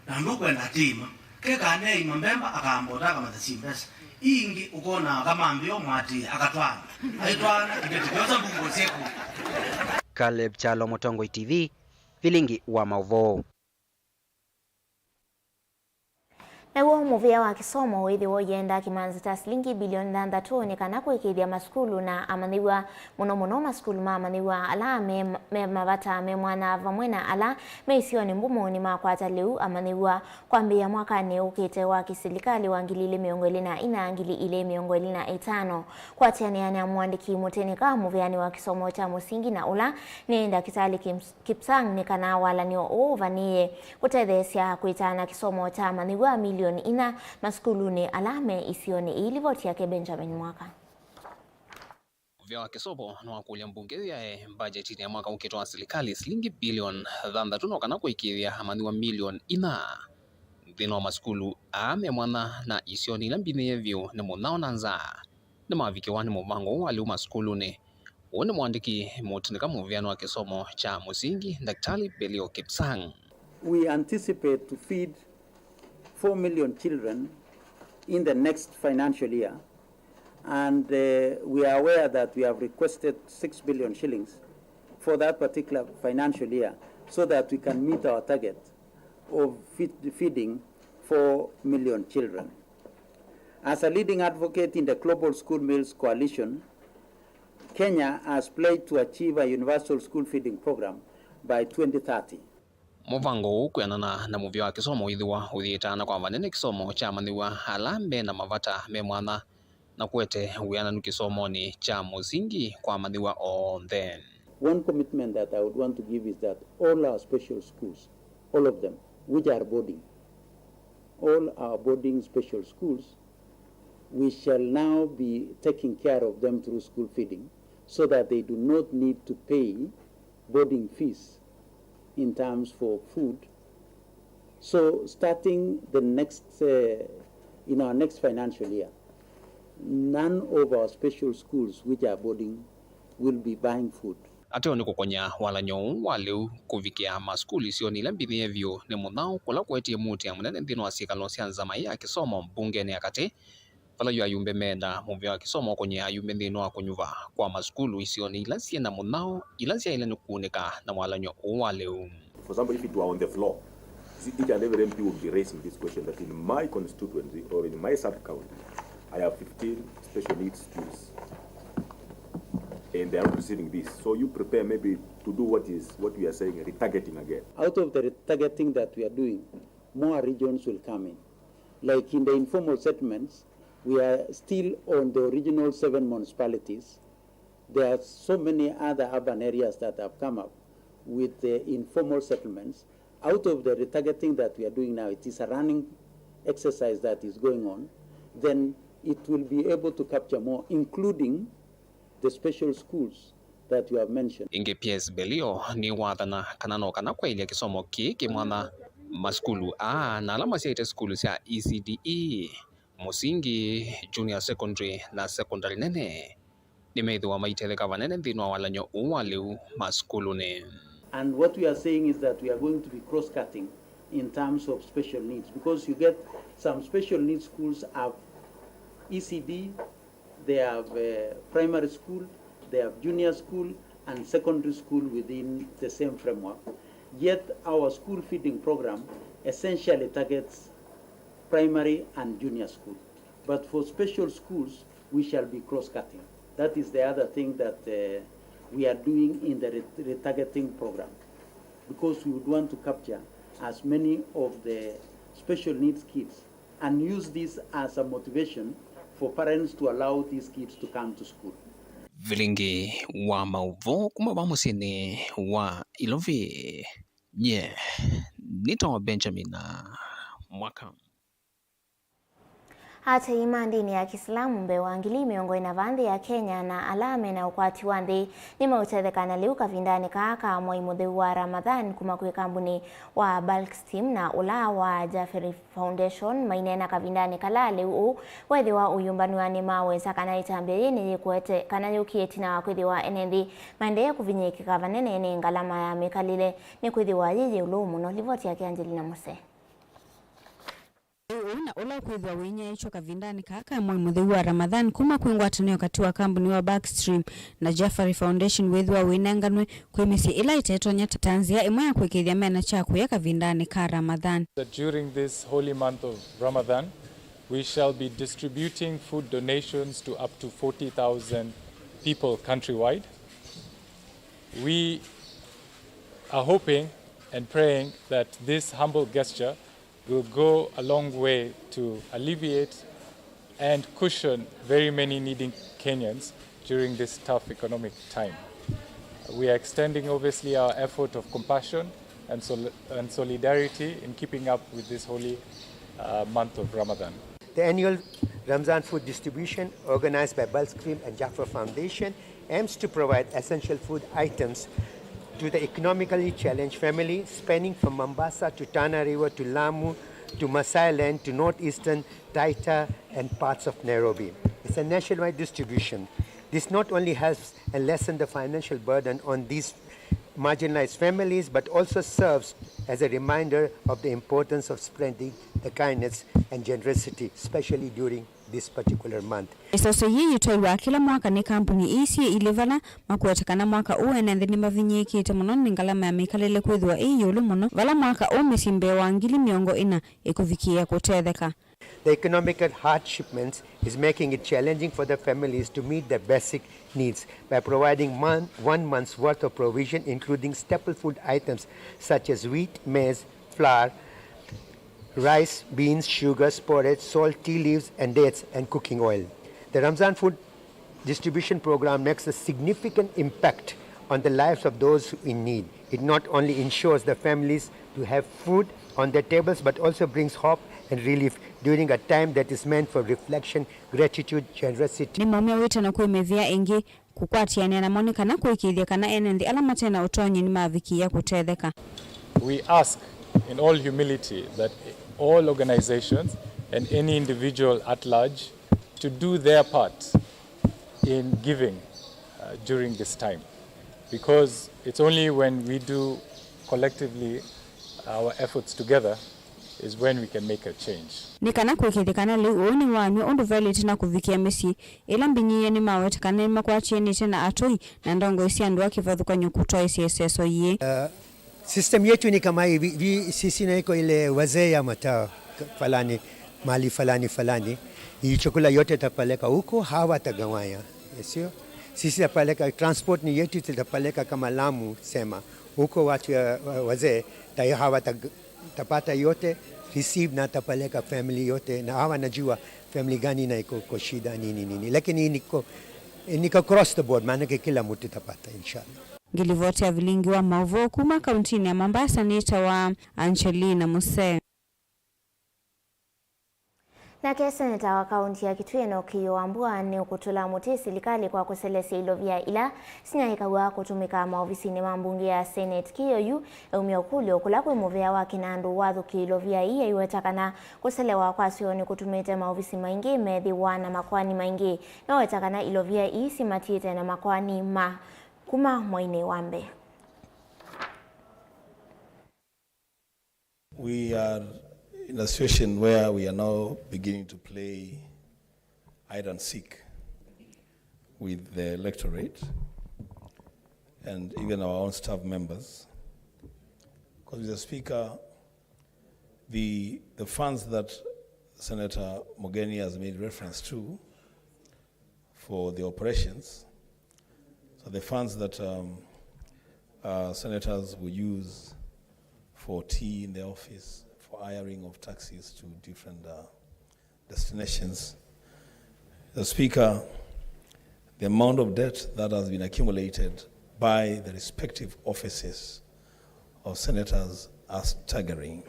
Na ndũkwenda atĩĩma. Kekaa neeima mbemba, akamba ũtaka matha syĩ mbesa. Ii ingĩ ũkonaa akamambĩa ũmwatĩĩa, akatwaana. Aitwaana, Kibet kĩosa mbungo syeku. Caleb Kyalo, Mũtongoi T V, vilingi wa maũvoo. Naw'o Mũvĩa wa kĩsomo wĩthĩwa ũyenda kĩmanzi kya silingi bilioni thanthatũ nĩ kana kũĩkĩĩthya masukulu na amanyĩw'a, mũno mũno masukulu ma amanyĩw'a ala me, me mavata me mwanya, vamwe na ala me isionĩ mbumu nĩmakwata lĩu amanyĩw'a kwambĩĩa mwakanĩ ũkĩte wa kĩsilikalĩ wa ngili ilĩ mĩongo ĩlĩ na inya, ngili ilĩ mĩongo ĩlĩ na ĩtano. Kũatĩanĩa na mũandĩki mũtĩnĩka mũvĩanĩ wa kĩsomo kya mũsingi na ũla nĩ Ndakĩtalĩ Kim Kipsang nĩ kana walan'yo ũũ ũvanĩĩe kũtetheesya kwĩtaana kĩsomo kya amanyĩw'a milioni inya masukulunĩ ala me isionĩ ii. Livoti yake Benjamin Mwaka. Mũvĩa wa kĩsomo nĩwakũlya mbunge yae mbajetinĩ ya mwaka ũkĩte wa silikalĩ silingi bilioni thanthatũ no kana kũĩkĩĩthya amanyĩw'a milioni inya nthĩnĩ wa masukulu aa me mwanya na isionĩ ila mbinyĩĩe vyũ nĩ mũnyao na nzaa. Nĩmavikĩwa nĩ mũvango ũũ wa lĩu masukulunĩ. Ũũ nĩ mũandĩki mũtĩnĩka mũvĩanĩ wa kĩsomo kya mũsingi, Ndakĩtalĩ Belio Kipsang. We anticipate to feed four million children in the next financial year, and, uh, we are aware that we have requested six billion shillings for that particular financial year so that we can meet our target of feed, feeding four million children. As a leading advocate in the Global School Meals Coalition, Kenya has pledged to achieve a universal school feeding program by twenty thirty. Mũvango ũũ kwĩanana na mũvĩa wa kĩsomo wĩthĩwa ũyĩtaana kwa vanene kĩsomo kya amanyĩw'a ala me na mavata me mwanya na kũete wĩananu kĩsomonĩ kya mũsingi kwa amanyĩw'a onthe. One commitment that I would want to give is that all our special schools, all of them, which are boarding, all our boarding special schools, we shall now be taking care of them through school feeding so that they do not need to pay boarding fees in terms for food. So starting the next, uh, in our next financial year, none of our special schools which are boarding will be buying food. Ateo nĩ kũkony'a walan'yo ũũ wa lĩu kũvikĩa masukulu isionĩ ila mbinyĩĩe vyũ nĩ mũnyao kũla kũetie mũutĩa mũnene nthĩnĩ wa syĩkalo sya nzama ĩĩ ya kĩsomo mbungenĩ ya katĩ, vala yu ayumbe meenda mũvĩa wa kĩsomo ũkony'e ayumbe nthĩnĩ wa kũnyuva kwa masukulu isionĩ ila syĩ na mũnyao ila syaĩle nĩ kũunĩka na walan'yo ũũ wa lĩu. For example, if it were on the floor, see, each and every M P would be raising this question that in my constituency or in my sub-county, I have fifteen special needs schools and they are not receiving this. So you prepare maybe to do what is, what we are saying, retargeting again. Out of the retargeting that we are doing, more regions will come in. Like in the informal settlements, we are still on the original seven municipalities. There are so many other urban areas that have come up with the informal settlements. Out of the retargeting that we are doing now, it is a running exercise that is going on. Then it will be able to capture more, including the special schools that you have mentioned. Ĩngĩ Pius Belio nĩwathana kana no kana kwaĩlya kĩsomo kĩĩ kĩ mwanya masukulu aa na ala masyaĩte sukulu sya E C D E, mũsingi, junior secondary na secondary nene nĩmethĩwa maitetheka vanene nthĩnĩ wa walan'yo ũũ wa lĩu masukulunĩ. And what we are saying is that we are going to be cross-cutting in terms of special needs, because you get some special needs schools have E C D, they have, uh, primary school, they have junior school and secondary school within the same framework. Yet our school feeding program essentially targets primary and junior school. But for special schools, we shall be cross-cutting. That is the other thing that, uh, we are doing in the re-, retargeting program, because we would want to capture as many of the special needs kids and use this as a motivation for parents to allow these kids to come to school. Vilingi wa maũvoo kuma va mũsyĩnĩ wa Ilovi, nye nĩtawa Benjamin Mwaka. Atei ma ndĩni ya Kĩsilamu mbee wa ngili mĩongo ĩna va nthĩ ya Kenya na ala mena ũkwati wa nthĩ nĩmeũtetheka na lĩu kavindanĩ kaa ka mwai mũtheu wa Ramadhan kuma kwĩ kambunĩ wa Bulk Steam na ũla wa Jaferi Foundation maineena kavindanĩ kala lĩu ũũ wethĩwa ũyũmbanw'a nĩmawesa kana ĩtambya yĩĩ nĩyĩkũete kana yũkie ĩtina wa kwĩthĩwa ene nthĩ maendee kũvinyĩĩkĩka vanene nĩ ngalama ya mĩkalĩle nĩkwĩthĩwa yĩ ĩũlũ mũno. Livoti yake Angelina Muse. Na ũla ũkwĩthĩwa wĩnyaĩĩtw'e kavindanĩ kaa ka mwei mũtheu wa Ramadhan kuma kwĩ ngwatanĩo katĩ wa kambuni wa Backstream na Jafari Foundation wĩthĩwa wĩnenganwe kwĩ mĩsyĩ ĩla ĩtetonya ta nzĩa ĩmwe ya kũĩkĩĩthya mena kya kũya kavindanĩ ka Ramadhan. That during this holy month of Ramadan, we shall be distributing food donations to up to forty thousand people countrywide. We are hoping and praying that this humble gesture will go a long way to alleviate and cushion very many needy Kenyans during this tough economic time. We are extending, obviously, our effort of compassion and sol-, and solidarity in keeping up with this holy, uh, month of Ramadan. The annual Ramzan food distribution, organized by Backstream and Jafari Foundation, aims to provide essential food items to the economically challenged family, spanning from Mombasa to Tana River to Lamu to Maasai Land to northeastern Taita and parts of Nairobi. It's a nationwide distribution. This not only helps and lessen the financial burden on these marginalized families, but also serves as a reminder of the importance of spreading the kindness and generosity, especially during this particular month. Ĩseso yĩĩ yĩtwaĩwa kĩla mwaka nĩ kambuni ii syĩ ilĩ vala makũete kana mwaka ũũ ene nthĩ nĩmavinyĩĩkĩte mũno nĩ ngalama ya mĩkalĩle kwĩthĩwa ĩ ĩũlũ mũno, vala mwaka ũũ mĩsyĩ mbee wa ngili mĩongo ĩna ĩkũvikĩĩa kũtetheka. The economic hardshipments is making it challenging for the families to meet their basic needs by providing month, one month's worth of provision, including staple food items such as wheat, maize, flour, rice, beans, sugar, porridge, salt, tea leaves, and dates, and cooking oil. The Ramzan food distribution program makes a significant impact on the lives of those in need. It not only ensures the families to have food on their tables, but also brings hope and relief during a time that is meant for reflection, gratitude, generosity. Nĩmaumya wĩtano kwĩ mĩvĩa ĩngĩ kũkwatĩanĩa namo nĩ kana kũĩkĩĩthya kana ene nthĩ ala mate na ũtonyi nĩmavikĩĩa kũtetheka. We ask in all humility that all organizations and any individual at large to do their part in giving, uh, during this time, because it's only when we do collectively our efforts together is when we can make a change. Nĩ kana kũĩkĩĩthya kana lĩu ũũ nĩwanyw'a ũndũ vaĩlĩte na kũvikĩa mĩsyĩ ĩla mbinyiĩe, nĩmaweta kana nĩmakwatĩanĩte na atũi na ndongoi sya andũ a kĩvathũkany'o kũtwaĩsya ĩseso yĩĩ. Uh, system yetu ni kama hii, vi, vi, sisi na iko ile wazee ya mataa ka-, fulani, mahali fulani fulani, hii chakula yote tapeleka huko, hawa watagawanya, sio? Sisi tapeleka, transport ni yetu, tutapeleka kama Lamu, sema, huko watu ya, wa-, wazee, tayo hawa tag-, tapata yote, receive na tapeleka family yote, na hawa najua family gani na iko kwa shida nini nini, lakini niko, niko across the board, maanake kila mtu tapata, inshallah. Ngĩlivoti ya vilingi wa maũvoo kuma kauntinĩ ya Mombasa nĩtawa Angelina Musee. Nake seneta wa kaunti ya Kitui Enock Kĩyũũ Wambua nĩũkũtũla mũtĩ silikalĩ kwa kũselesya ilovia ila sinyaĩĩkaw'a kũtũmĩka maovisinĩ ma mbunge ya Senate. Kĩyũũ yu eumya ũkũlyo kũla kwĩ mũvĩa wa Kinandu wathũkĩe ilovia ii aiweta kana kũselewa kwasyo nĩkũtumĩte maovisi maingĩ methĩwa na makoani maingĩ. Noweta kana ilovia ii simatiĩte na makoani ma kuma mwainĩ wa mbee. We are in a situation where we are now beginning to play hide and seek with the electorate and even our own staff members. Because, Mister Speaker, the, the funds that Senator Mogeni has made reference to for the operations. So the funds that, um, uh, senators will use for tea in the office, for hiring of taxis to different, uh, destinations. The Speaker, the amount of debt that has been accumulated by the respective offices of senators are staggering.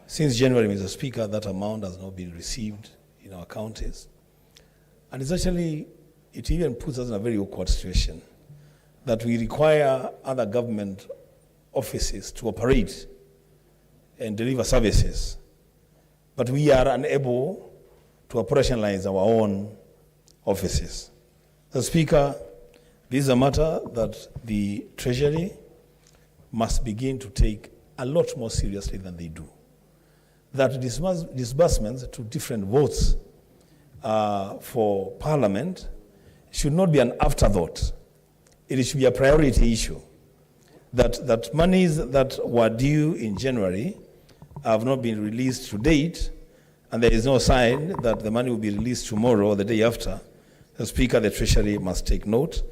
Since January, Mister Speaker, that amount has not been received in our counties. And it's actually, it even puts us in a very awkward situation that we require other government offices to operate and deliver services, but we are unable to operationalize our own offices. The Speaker, this is a matter that the Treasury must begin to take a lot more seriously than they do. that disburs-, disbursements to different votes, uh, for Parliament should not be an afterthought. It should be a priority issue. That, that monies that were due in January have not been released to date, and there is no sign that the money will be released tomorrow or the day after. The Speaker, the Treasury must take note.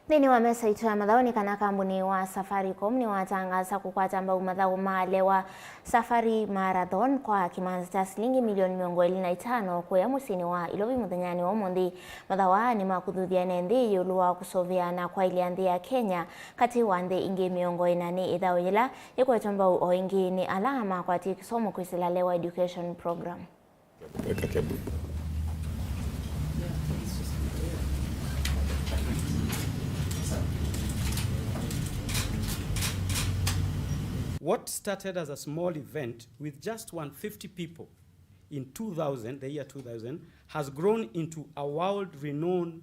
Nthĩnĩ wa mesa itũ ya mathaũ nĩ kana kambuni wa Safaricom nĩwatangaasa kũkwata mbau mathaũ ma Lewa Safari Marathon kwa kĩmanza kya silingi milioni mĩongo ĩlĩ na itano kũya mũsyĩnĩ wa Ilovi mũthenyanĩ wa ũmũnthĩ. Mathaũ aa nĩmakũthuthya ene nthĩ ĩũlũ wa kũsũvĩa na kwaĩlya nthĩ ya Kenya katĩ wa nthĩ ingĩ mĩongo ĩna nĩ ĩthaũ yĩla yĩkwetwe mbau o ĩngĩ nĩ ala makwatie kĩsomo kwĩsĩla Lewa Education Program. What started as a small event with just one fifty people in two thousand, the year two thousand, has grown into a world-renowned,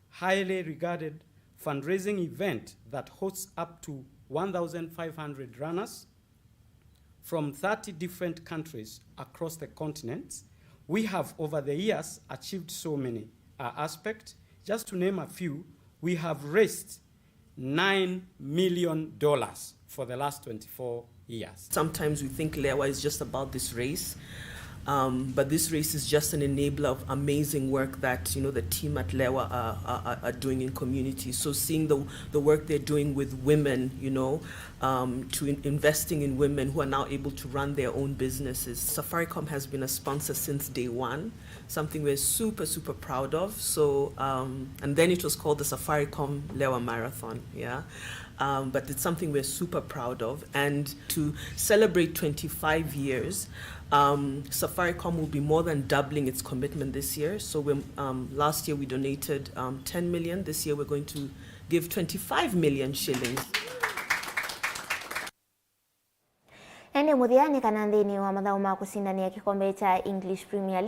highly regarded fundraising event that hosts up to one thousand five hundred runners from thirty different countries across the continents. We have, over the years, achieved so many, uh, aspects. Just to name a few, we have raised nine million dollars for the last twenty-four years. Sometimes we think Lewa is just about this race, um, but this race is just an enabler of amazing work that, you know, the team at Lewa are, are, are doing in communities. So seeing the, the work they're doing with women, you know, um, to in-, investing in women who are now able to run their own businesses. Safaricom has been a sponsor since day one, something we're super, super proud of. So, um, and then it was called the Safaricom Lewa Marathon, yeah? Um, but it's something we're super proud of. And to celebrate twenty-five years, um, Safaricom will be more than doubling its commitment this year. So we, um, last year we donated, um, ten million. This year we're going to give twenty-five million shillings. Ene mũthya nĩ kana nthĩnĩ wa mathaũ ma kũsindanĩa kĩkombe kya English Premier League,